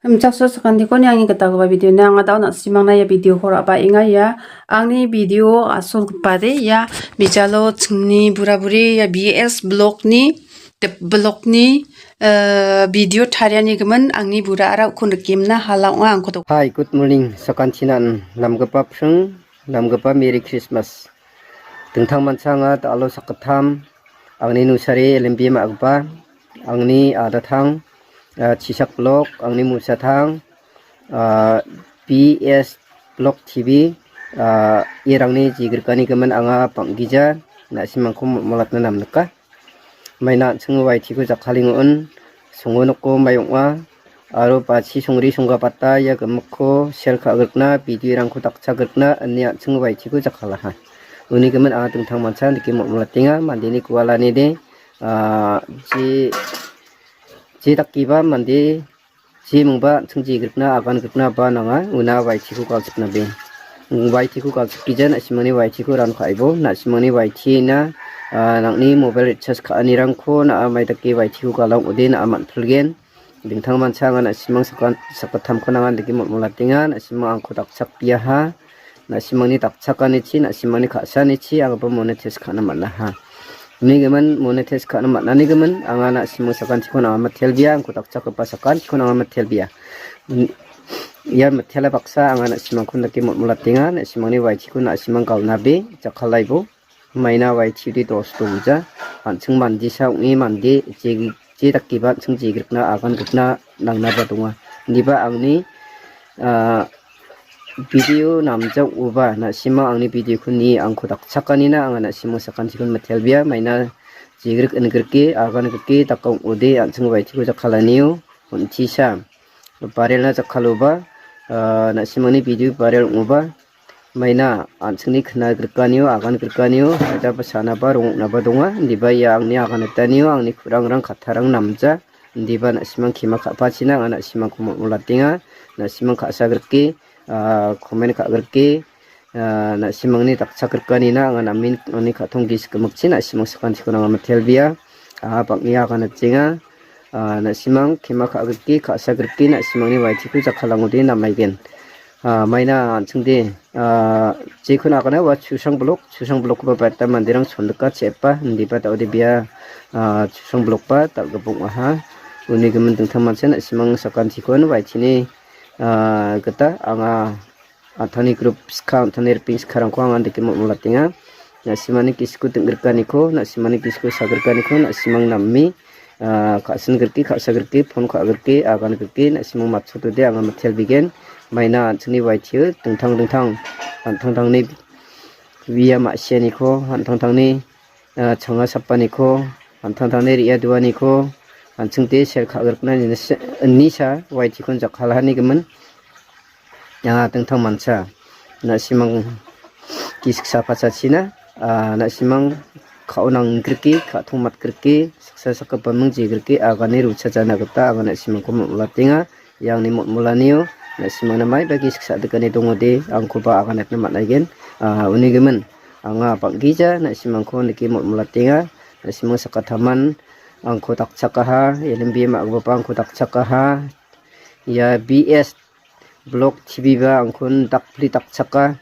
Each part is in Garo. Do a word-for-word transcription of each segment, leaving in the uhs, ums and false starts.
Namchakso sakantikoni angni gitagipa videoni anga dao na·simangna ia videoko ra·baenga ia angni video asolgipade ia bijalo chingni bura-buri ia B S blokni dip-, blokni, eh, video tarianigimin angni bura ara ukko nikemna hala ong·a angko dok- Hi, good morning. Sakantinan namgipa pring, namgipa Merry Christmas. Dingtang mancha anga da·alo sakgittam, angni nusari L M B ma·gipa, angni adatang, ah, chisak blok, angni musatang, ah, B S blok T V, ah, irangni jegrikanigimin anga bang·gija na·simangko mol-, molatna namnika. Maina an·ching Y T ko jakkalengo on, songo noko mai ong·a, aro bachi songri songgapata ia gimikko sel ka·grikna, bidirangko dakchagrikna ine an·ching Y T ko jakkalaha. Uni gimin anga dingtang mancha dike mol-, molatenga, mandeni gualanide, ah, je, je dakiba mande jemingba an·ching jegrikna, agan grikna ba nanga, una Y T ko galchipnabe. Y T ko galchipgija, na·simangni Y T ko ran ka·aibo, na·simangni Y T na, ah, nang·ni mobile recharge ka·anirangko na·a mai dake Y T ko gala ong·ode na·a man·pilgen. Dingtang mancha anga na·simang sakgan-, sakgittamko nangan dake mol-, molatenga, na·simang angko dakchakgiaha. Na·simangni dakchakanichi, na·simangni ka·sanichi angaba monetize ka·na man·aha. Uni gimin monetize ka·na man·ani gimin anga na·simang sakantikon anga mitelbia, angko dakchakgipa sakantikon anga mitelbia. Un-, ia mitela baksa anga na·simangkon dake mol-, molatenga, na·simangni Y T ko na·simang galnabe jakkalaibo. Maina Y T udi dos dongja, an·ching mandesa ong·e mande je-, je dakiba an·ching jegrikna, agan grikna nangnaba donga. Indiba angni, ah, video namja ong·oba, na·sima angni videoko nie angko dakchakanina anga na·sima sakantikon mitelbia, maina jegrik ingrike, agan grike daka ong·ode an·ching Y T ko jakkalanio on·tisa. Barelna jakkaloba, ah, na·simangni video barel ong·oba, maina an·chingni kna grikanio, agan grikanio, ajaba sanaba rongoknaba donga. Indiba ia angni agan ritanio, angni ku·rangrang kattarang namja. Indiba na·simang kema ka·pachina anga na·simangko mol-, molatenga. Na·simang ka·sa grike, ah, komen ka·grike, ah, na·simangni dakchakrikanina anga namen angni ka·tong gisik gimikchi na·simang sakantikon anga mitelbia. Ah, bang·e agan rikenga. Ah, na·simang kema ka·grike, ka·sa grike, na·simangni Y T ko jakkalangode namaigen. Ah, maina an·chingde, ah, jekon agana ua chusang blok, chusang blokkoba baita manderang sondika che·epa, indiba da·ode bia, ah, chusang blokba dal·gipa ong·aha. Uni gimin dingtang mancha na·simang sakantikon Y T ni, ah, gita anga an·tangni group skang, an·tangni ripeng skarangko anga dike mol-, molatenga. Na·simani gisiko ding·grikaniko, na·simani gisiko sagrikaniko, na·simang name, ah, ka·sin grike, ka·sa grike, pon ka·a grike, agan grike, na·simang matchotode anga mitelbegen. Maina an·chingni Y T o dingtang dingtang an·tangtangni uia ma·sianiko, an·tangtangni ah, changa sapaniko, an·tangtangni re·a duaniko, an·chingde sel ka·grikna inisa, inisa Y T kon jakkalani gimin. Ah, dingtang mancha, na·simang gisik sapachachina, ah, na·simang ka·o nanggrike, ka·tongmatgrike, saksa sakgipaming jegrike, agane rochajana gita anga na·simangko mol-, molatenga. Ia angni mol-, molanio, na·simangna maiba gisik sa·dikani dongode, angkoba aganatna man·aigen. Ah, uni gimin, anga bang·gija na·simangko nike mol-, molatenga. Na·simang sakgittamman angko dakchakaha, L M B ma·gipaba angko dakchakaha. Ia B S blok T V ba angkon dakpli dakchaka.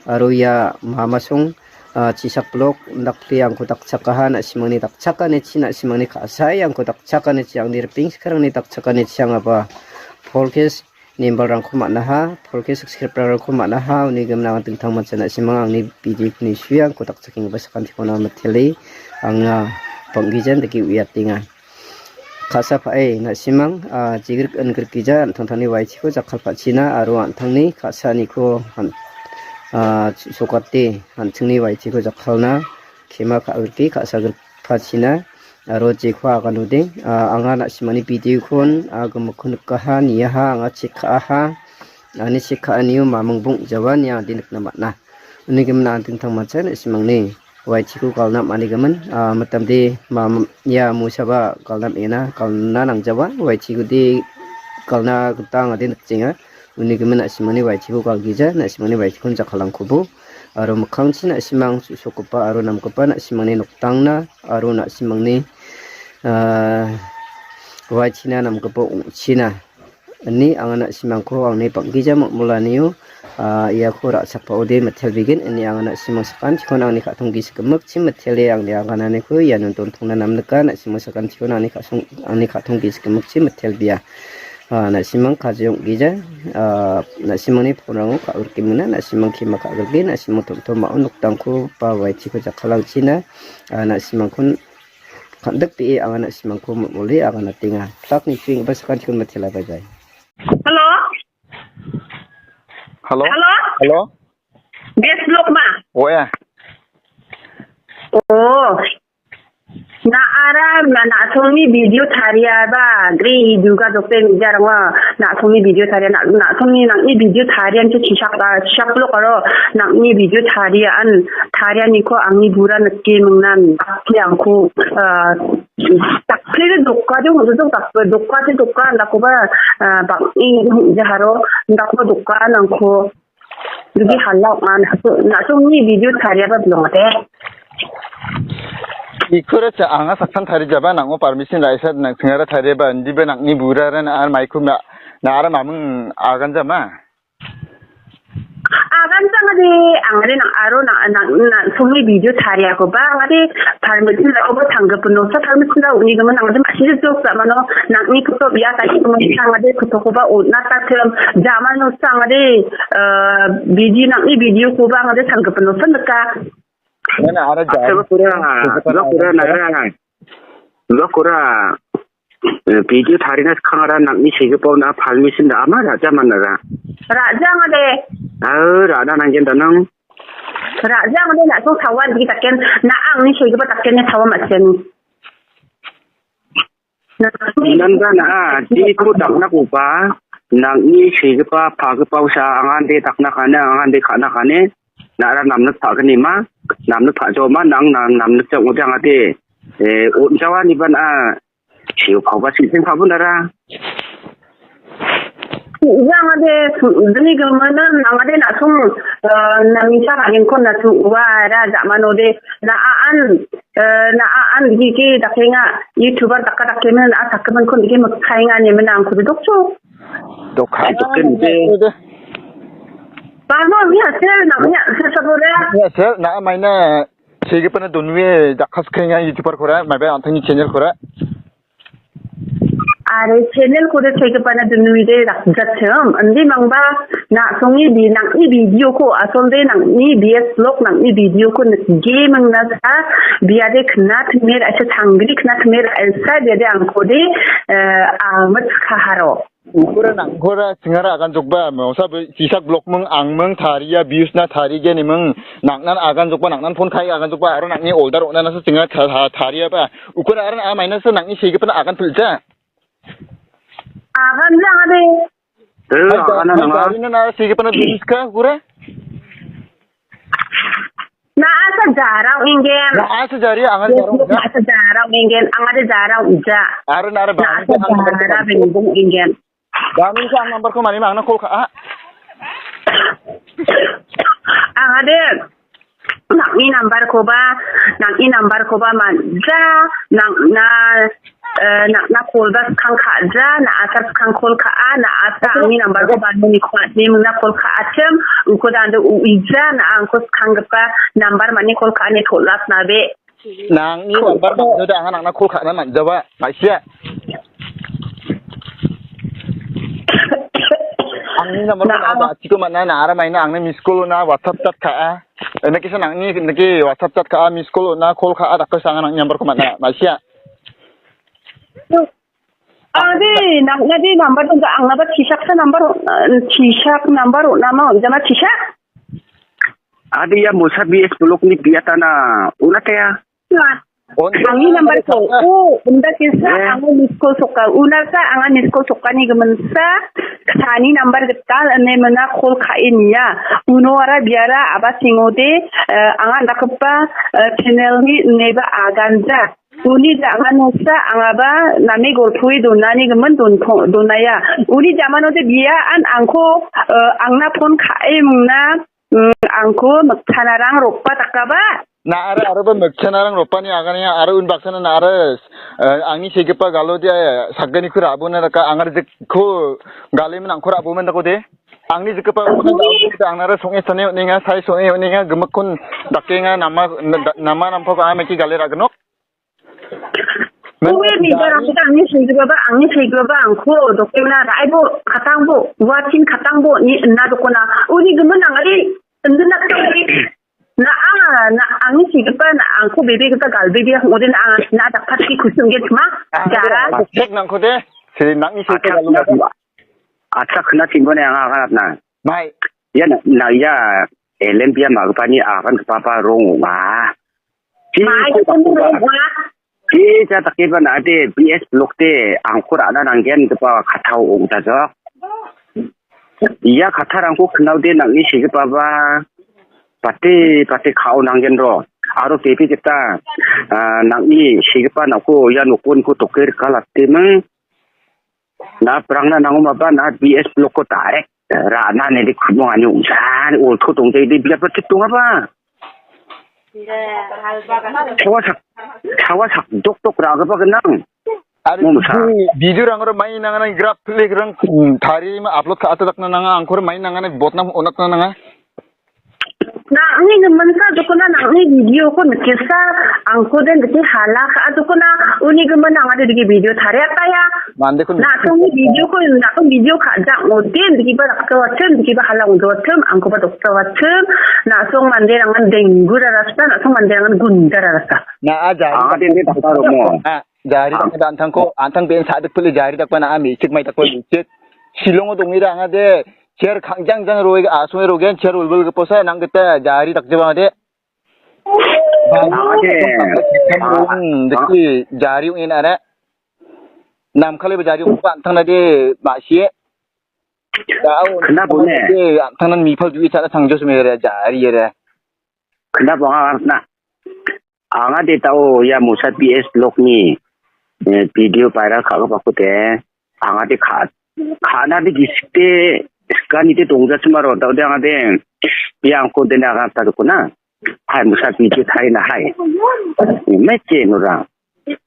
Aro ia mamasong, ah, chisak blok dakpli angko dakchakaha, na·simangni dakchakanichi, na·simangni ka·sai angko dakchakanichi, angni ripeng skarangni dakchakanichi angaba polkes nembalrangko man·aha, polkes subscribe-rangko man·aha, uni gimin anga dingtang mancha na·simang angni video-ni sue angko dakchakenggipa sakantikon anga mitele, anga bang·gijan dake uiatenga. Ka·sa pa·e, na·simang, ah, jigrik inggrikgija an·tangtangni Y T ko jakkalpachina aro an·tangni ka·saaniko an-, ah, sokate an·chingni Y T ko jakkalna kema ka·grike ka·sagrikpachina aro jeko aganode, ah, anga na·simani video-kon, ah, gimikkon nikaha, niaha, anga chek ka·aha, ani chek ka·anio maming bong·jawa ine angde nikna man·a. Uni gimin an·tangtang mancha na·simangni Y T ko galna man·a ine gimin, ah, mitamde ma-, ia mosaba galna man·enga, galna nangjawa, Y T kode galna gita angade nikjenga. Uni gimin na·simangni Y T ko galgija, na·simangni Y T kon jakkalangkobo, aro mikkangchi na·simang su·sokgipa aro namgipa na·simangni noktangna aro na·simangni, ah, Y T na namgipa ong·china Ine anga na·simangko angni bang·gija mol·molanio, ah, iako ra·chakpaode mitelbegen. Ine anga na·simang sakantikon angni ka·tong gisik gimikchi mitele angni agananiko iano dontongna namnika. Na·simang sakantikon angni ka·song-, angni ka·tong gisik gimikchi mitelbea. Ah, na·simang kaje ong·gija, ah, na·simangni phone-rango ka·rikemina, na·simang kema ka·rike, na·simang tom·tom a·o noktangko ba waitiko jakkalangchina, ah, na·simangkon kan·dikbee anga na·simangko mol·mole aganatenga. Plak nitoenggipa sakantikon mitela, bye bye. Hello? Hello? Hello? Hello? Best vlog ma? Oh, ya. Oh. Na·ara, na, na·songni video tariaba, gri duga dokte mijarango, na·songni video taria, na, na·songni nang·ni video tarian ke chisak, ah, chisak vlog aro, nang·ni video tarian, tarianiko angni bura nike mingnan, bakti angko, ah, dakple doka jong, jong dakple doka je doka, andakoba, ah, bang·e jaharo, andakoba doka nangko. Dugi hala ong·a, na·song, na·songni video tariaba bilongade. Ikora cha anga saksan tarijaba nang·o permission ra·isa nang·singara tariaba indiba nang·ni burara na·ar maiko na-, na·ara maming aganjama. Aganjangade, angade nang aro nang, nang, na·songni video tariakoba angade permission ra·oba tanggipa nosa permission ra·onigimin angade ma·sina jok jamano nang·ni photo bia ka·e angade photokoba on·atatim jamano sa angade, eh, video nang·ni videokoba angade tanggipa nosa nika. Nana ara Acha jam. Bakura, bakura nara. Bakura, eh, video tarina skangara nang·ni segipao na permission da ama raja manara. Raja angade. Ah, rada nanggen danang. Raja angade na·song sawan di taken na angni segipa taken ne sawa ma·seni. Nangga na·a, jiko daknakoba, nang·ni segipa, pagipa usa, angande dakna kane, angande ka·na kane, na·ra namnik pa·gnima, namnik pa·jaoma, nang, nang namnik ja ong·ode angade, eh, on·jawaniba na·a, seo paoba sing·seng pabo nara. Angade, dini gimana, angade na·song, eh, namisa ka·ningko na·song ua era, jamanode, na·a an, eh, na·a an dike dakenga, YouTuber daka dakemena, na·a sakemenkon dike mikkaenga nemena angkode dokcho. Dokan. Dokan, dokan. Bano, ni hasil, na, ni hasil sabore. Ni hasil, na, maina, segipana donue, dakas kenga YouTuber-kora, maiba antangni channel-kora. Are channel-kode segipana donuide dakjatim. Indi mangba, na·songni bi-, nang·ni video-ko, asonde nang·ni B S vlog nang·ni video-ko nikge mangna sa, biade kna tmir, asa tanggri kna tmir, asa biade angkode, eh, amat kaharo. Ukora nangkora singara agan jokba, mosa be-, sisak blok mung ang mung taria, bius na tarige ni mung, nangnan agan jokba, nangnan phone kai agan jokba, aro nangni older ona nasa singa ta-, ta-, tariaba. Ukora aran a minus nangni segipana agan pilja. Agan jang ade. Eh, agan na nanga. Tari na na segipana duniska, ukora? Na asa jarang ingen. Na asa jari, angan jarang. Na asa jarang ingen, angade jarang uja. Aru nara na asa jarang ingen. Damin ko ang number ko mani ma, angna call ka, ah. Angade, nang·ni number koba, nang·ni number koba manja, nang-, na, eh, na, na call ba skang ka·ja, na asa skang call ka·a, na asa angni number ko ba nini ko ni mingna call ka·achim, uko dande uija, na angko skanggipa number mani call ka·ani tolap nabe. Nangni number bang·doda anga nangna call ka·na man·jaba, maisia. Angni number ko na, na, atiko man·a, na ara maina angni miss call ona WhatsApp chat ka·a. Ena kisa nangni niki WhatsApp chat ka·a, miss call ona call ka·a, dakka sanga nangni number ko man·a, maisia. Ade, nang-, nadi number dong, ang naba chisak sa number, eh, chisak number, nama, jama chisak? Ade, ya, mosa B S blok ni biatana, una kaya? Ya. On-, angni number ko, o, unda kisa, eh, ang miss call soka, una sa, ang miss call soka ni gemensa, tani number getal, ene mena call ka-e nia. Uno ara biara, aba singode, eh, ang anda kepa, eh, channel ni neba aganja. Uni jamanosa angaba name golpoe donani gimin donpo-, donaya. Uni jamanode bia an angko, eh, angna phone ka·e mingna, mm, angko miktanarang rokba dakaba. Na·ara aroba mikchanarang ropani aganenga aro unbaksana na·ara, eh, angni segipa galodia, eh, sakgniko rabona daka angara jikko galemen angko rabomen dakode. Angni jikgipa angara song·e sane on·enga, sai song·e on·enga, gimikkon dakenga, nama, nama nampako ameki gale ra·gnok. Uwe bidarangko angni segipa ba, angni segipa ba angko dokemna ra·ebo katangbo, uachin katangbo ni inna dokona. Uni gimin angari indina katangbo. Na a, na angni segipa na angko bebe gita galbebea ong·ode na a, na dakpatki kusi ong·gen ma. Jara. Cek nangkode. Siri nangni segipa galbebea. Atsa kena timbone anga akan atna. Mai. Ia na, na ia L M P a magipani akan kepapa rong ong·a. Mai, kepapa rong ong·a. Chi cha takiba na ade B S Block de angko ra·na nanggen gipa kattao ong·tajok. Ia kattarangko knaode nang·ni segipaba pate pate ka·o nanggen ro. Aro tepi kita, ah, nang·ni segipa nako ia nokoniko toke rika lateming. Na prangna nangomaba na B S Block-ko direct ra·na nede khumong ani ong·sani olto dongjaide biapra thik dongaba. Chawa sak, chawa sak dok dok ra·gipa gnang. Ari mo misa. Video rangro mai nangana grab play rang, mm, tari ma upload ka ata dakna nanga angkor mai nangana botnam onatna nanga. Nang·ni giminsa jokona nang·ni video-ko nikesa, angko den dake hala ka·a jokona, uni gimin nang·ade dake video tariakaya. Mandekon na·songni video-ko, na·song video ka·ja ong·ode, digipa dakjawachim, digipa hala ong·jawachim, angkoba dokjawachim, na·song manderangan denggu rarasa, na·song manderangan gunda rarasa. Na·a jari. Anga den de dakta romo. Ah. Jari dakna antangko, antang ben sa·dik pile jari dakba na·a me·chik mai dakba me·chik. Shillongo dongira anga de, chair kang·jang jang roe, asonge rogen, chair wilwilgiposa nang gita jari dakjeba anga de. Anga de. Dake jari ong·e na·a. Namkale ba jari ong·ba antang na de ma·sie. Da·o, kena bone. Antang nan mipal jui cha·na sangjos me re jari re. Kena bonga na. Anga de ta·o ia mosa B S Block-ni, eh, video viral ka·gipako de anga de ka-, ka·na de gisik de sikani de dongjachim aro ta·o de anga de biangko de na anga ta dokona. Hai mosa video tarina hai. Meche nora.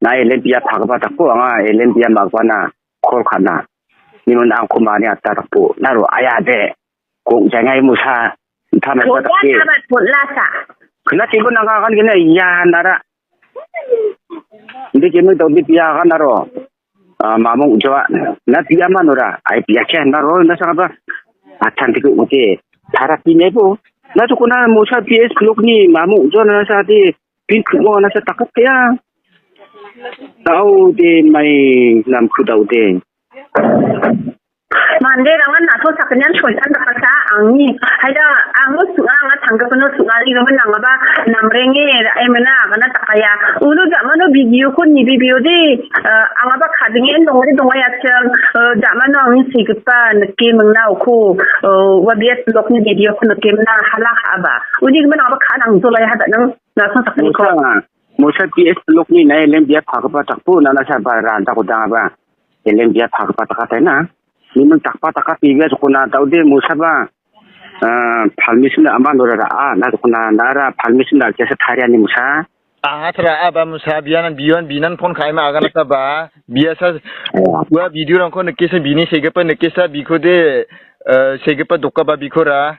Na L M P a pagipa dakpo anga L M P a magipana call ka·na. Nimon angko mani ata dakpo. Naro aya de. Kok jangai mosa. Tama kota ke. Abat pot lasa. Kena tiba nang akan kena iya nara. Inde kemi tau di pia akan aro. Ah, mamung jawa. Na pia manora. Ai pia ke naro na sangaba. Atan tiku oke. Tara pine po. Na tu kona mosa B S Block-ni mamung jawa na sa di. Pin kumo na sa takat ya. Tau de mai nam ku tau de. Manderangan na·to sakgnian soitan dakasa angni. Haida, ango sing·a, anga tanggipino sing·arigimin angaba namrenge ra·emina agana dakaya. Uno ja·mano video-ko nibibiode, eh, angaba kadingen dongode dongayachang, eh, ja·mano angni segipa nikemingna uko, eh, ua B S Block-ni video-ko nikemina hala ka·aba. Unigimin angaba ka·a nangjolaiha daknang. Naso sakgniko. Mosa, mosa P S Block-ni nai lem biap pagipa dakpo, nana sa ba ranta kodang aba. Lem biap pagipa dakatena. Niming dakpa daka pibia jokona daude mosa ba, ah, permission ama nora ra, ah, na jokona nara permission da kiasa tariani mosa. Aha tara aba mosa bianan bion binan phone kaima agana ta ba. Biasa ua video rangko nikisa bini segipa nikisa bikode, eh, segipa doka ba bikora.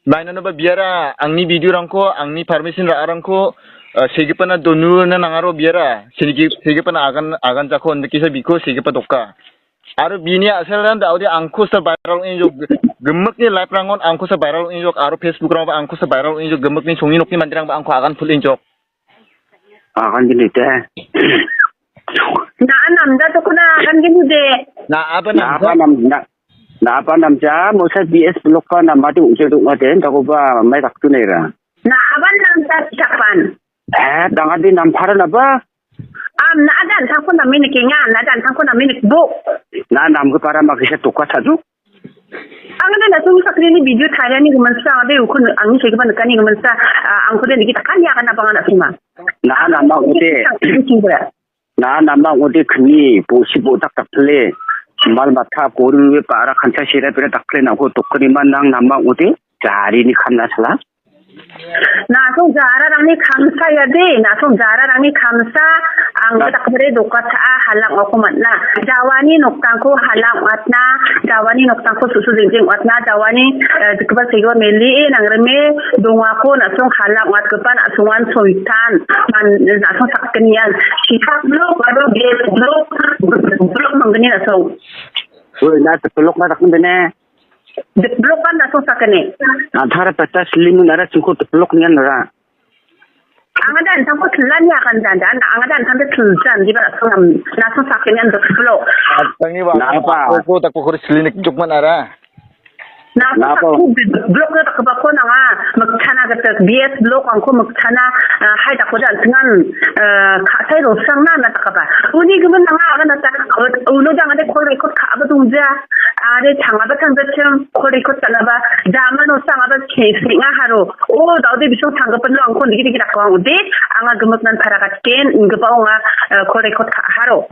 Mainanoba biara angni video-rangko, angni permission ra·arangko, eh, segipana donuna nangaro biara. Seniki-, segipana agan, agan jako indikisa biko segipa doka. Aro bini a·selran da·ode angkosa viral ong·enjok, gimikni live-rangon angkosa viral ong·enjok, aro Facebook-rangoba angkosa viral ong·enjok, gimikni songni nokni manderangba angko agan pul·enjok. Akan gini teh. Na namda dokona akan gini de. Na apa namda? Na apa nam, na, na apa namja, mosa B S Block-ba namade ujil dok-, na den, dakoba mai daktu nera. Na apa namda capan? Eh, dangadi nampara naba? Am, na adan tangko namini kenga, na adan tangko namini bo. Na namge para makisa toka saju? Angna na sung sakrini video tariani giminsa, ade ukun angni segipa nikani giminsa, ah, angkode niki takani akan apa ngana suma. Na nama ode. Sing bra. Na nama ode kni, bosi bodak dakple. Mal matha koru we para kancha sera pera dakple nangko tokri man nang nama ode. Jari ni kamna sala. Na·song jararangni kamsa ya de, na·song jararangni kamsa, angni dakbare dokata·a halang oko man·a. Jawani noktangko halang ong·atna, jawani noktangko su·su jeng·jeng ong·atna, jawani, eh, jikgipa segipa melie nangrime dongako na·song halang ong·atgipa na·songan soitan, man-, na·song sakgnian. Sipak blok aro gel blok, blok manggni na·song. Oi, na teplok na dakmendene. Dikblokan na·song sakgni. Antara peta silimun ara singko dikblok nian ara. Angada antangko silani akan janda, angada antangde siljan, diba na·song, na·song sakgni an dikblok. Tangni ba. Napa? Ko tako kori silinik jokman ara. Na·song Napa? Sakgni dikblok na dakbako nanga, miktana gita, B S blok angko miktana, ah, hai dakode antangan, ah, kasai rosang na, na dakaba. Uni gimin nanga agan ata, uno jangade call record ka·aba dongja. Are tangaba tangjachim, call record ka·naba, jaman osa angaba ke-, senga haro. O, daode bisong tanggapan lo angko digi digi dakbang ude, anga gimiknan para gatken, inggipa ong·a, eh, call record ka-, haro.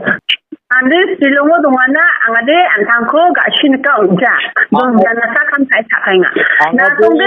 Ande Shillongo dongana, angade antangko ga·sinika ong·ja. Dongjanasa kam ka·e ka·enga. Angade Na tongde